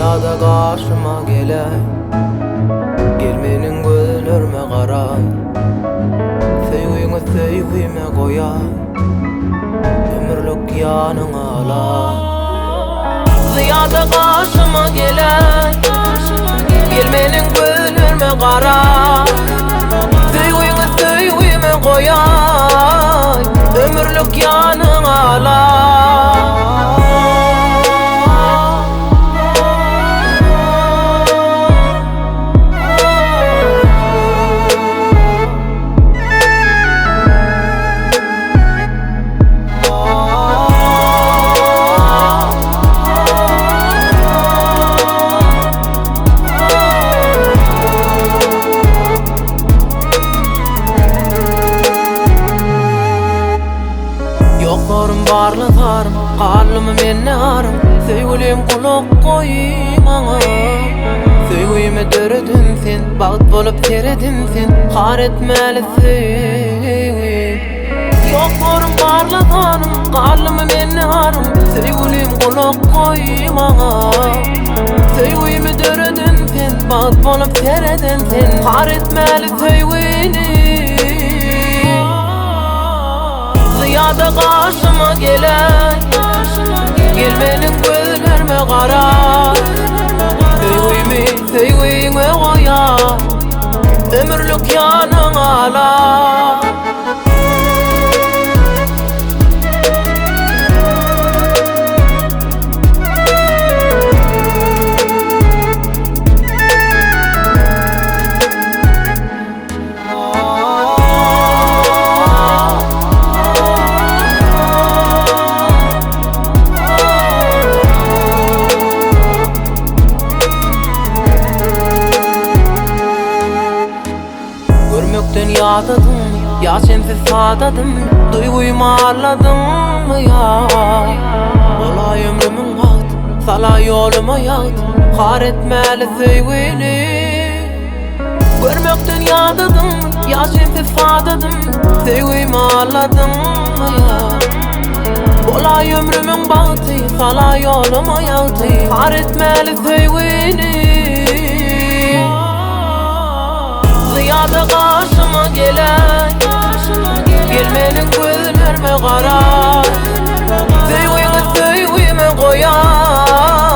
Zyýada gaşyma geläý Gel meniň gözlerime garaý Söýgüňi söýgüme goýaý Ömürlik ýanyňa alaý Zyýada gaşyma geläý Gel meniň gözlerime garaý Söýgüňi söýgüme goýaý Ömürlik ýanyňa alaý. Ýoklarym barly zarym, galdymy mende arym, Söýgülim gulak goý maňa. Söýgümi döreden sen, bagt bolup sereden sen, Har etmäli söýgim. Ýoklarym barly zarym, galdymy mende arym, Söýgülim gulak goý maňa. Söýgümi döreden sen, bagt bolup sereden sen, Har etmäli söýgini. Zyýada gaşyma geläý, Gel meniň gözlerime gara. Söýgümi söýgüňe goýaý, Ömürlik ýanyňa alaý. Görmekden ýadadyňmy, ýa sensiz sadadymy, Duýgymy aldadyňmy ýa? Bolaý ömrümiň bagty, salaý ýoluma ýagty, Har etmäli söýgini. Görmekden ýadadym, ýa sensiz sadadym, Söýgimi aldadyňmy ýa? Bolaý ömrümiň bagty, salaý ýoluma ýagty, Har etmäli söýgini. Zyýada gaşyma geläý, Gel meniň gözlerime garaý, Söýgüňi söýgüme goýaý.